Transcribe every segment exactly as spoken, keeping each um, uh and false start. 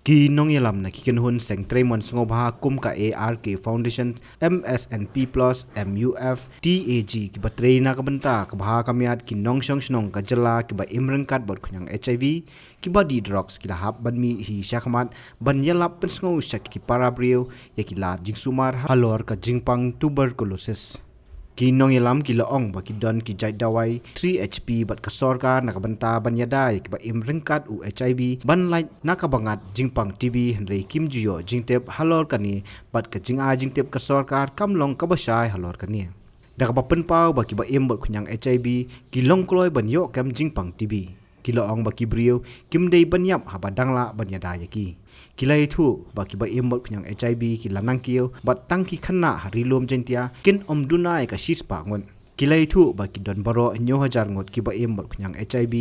Ki nongïalam na ki kynhun seng trei mon sngewbha kum ka A R K Foundation, M S N P plus, M U F, T A G, kiba trei na ka bynta ka bha ka miat, ki nongshong shnong ka jylla kiba im ryngkat bad khñiang H I V, kiba dih drugs, ki la hap ban mih hi shakhmat ban ïalap pynsngew sha ki para briew ïa ki lad jingsumar halor ka jingpang tuberculosis. Ki nongïalam ki la ong ba ki don ki jait dawai three H P bad ka sorkar na ka bynta ban ïada ïa kiba im ryngkat u H I V ban lait na kaba ngat jingpang T B, hynrei kim ju ïoh jingtip halor kane bad ka jingai jingtip ka sorkar kam long kaba shai halor kane. Da kaba pynpaw ba kiba im bad khñiang H I V ki long kloi ban ïoh kem jingpang T B. Ki la ong ba ki briew kim dei ban ïap haba dang lah ban ïada ïa ki. Ki la ïathuh ba kiba im bad khñiang H I V ki la nang kiew bad tang ki khynnah ha Ri Lum Jaiñtia kin ym duna ïa ka shispah ngut. Ki la ïathuh ba ki don baroh hynñiew hajar ngut kiba im bad khñiang H I V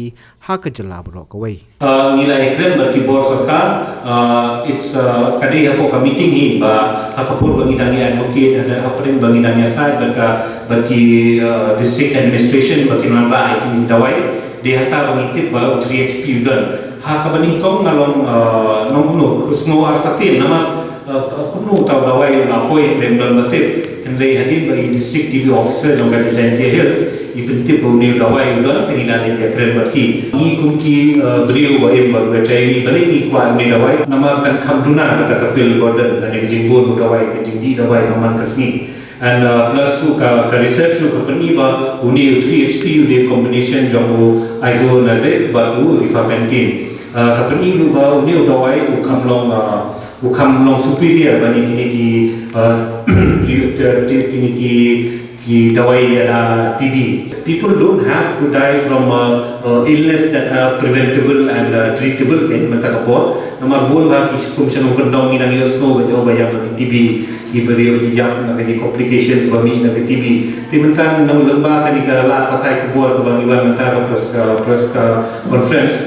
ha ka jylla baroh kawei. Uh, ngi la ïakren bad ki bor sorkar, uh, it's, uh, ka dei hapoh ka meeting hi ba ha ka por ba ngi dang ïa advocate, ha ka por ba ngi dang ïa side bad ka, bad ki, uh, district administration ba kin wanrah ïa ki dawai. Dei hata ba ngi tip ba u three H P u don. Ha kaba nyngkong nga long, uh, nongno, sngew artatien namar, uh, kumno uta u dawai u la poi, lem don ba tip. Hynrei hadien ba i district T B officer jong ka Jaintia Hills i pyntip ba une u dawai u don, te ngi la leit ïakren bad ki. Ngi kum ki, uh, briew ba im bad u H I V, balei ngi kwah une u dawai? Namar kan kham duna kata ka pill burden, lane ka jingbun u dawai, ka jingdih dawai man man ka sngi. And, uh, plus ruh ka, ka research ruh ka pyni ba une u three H P u dei combination jong u isoniazid bad u rifampicin. Uh, ka pyni ruh ba une u dawai u kham long, uh, u kham long superior ban ïa kine ki, uh, kine ki, ki dawai ïada T B. People don't have to die from, uh, uh, illness that are preventable and, uh, treatable, kan, mynta ka por. Namar bun ba ki kum shnong kyndong ngi nang ïohsngew ba ïoh ba ïap da ki T B, ki briew ki ïap na ka, ki complications ba mih na ka T B. Te mynta ngi nang lyngba kane ka lad pathai khubor kaba ngi wan mynta ka press, ka press ka conference.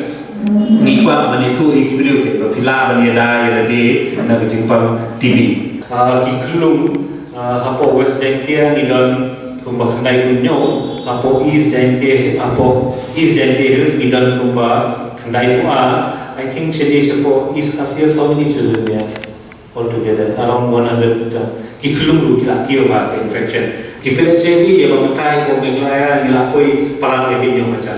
Ngi kwah ban ïathuh ïa ki briew ba phi lah ban ïada ïa lade na ka jingpang T B. Ah, ki khyllung, ah, hapoh West Jaintia ngi don kumba khyndai phew hynñiew, hapoh East Jaintia, hapoh East Jaintia Hills ngi don kumba khyndai phew ar. I think shane shapoh East Khasi Hills, how many children we have altogether? Around one hundred, uh, ki khyllung ruh ki la kiew ha ka infection. Ki pyrshah ïa ba mynta hapoh Meghalaya ngi la poi palat ïa ki hynñiew hajar.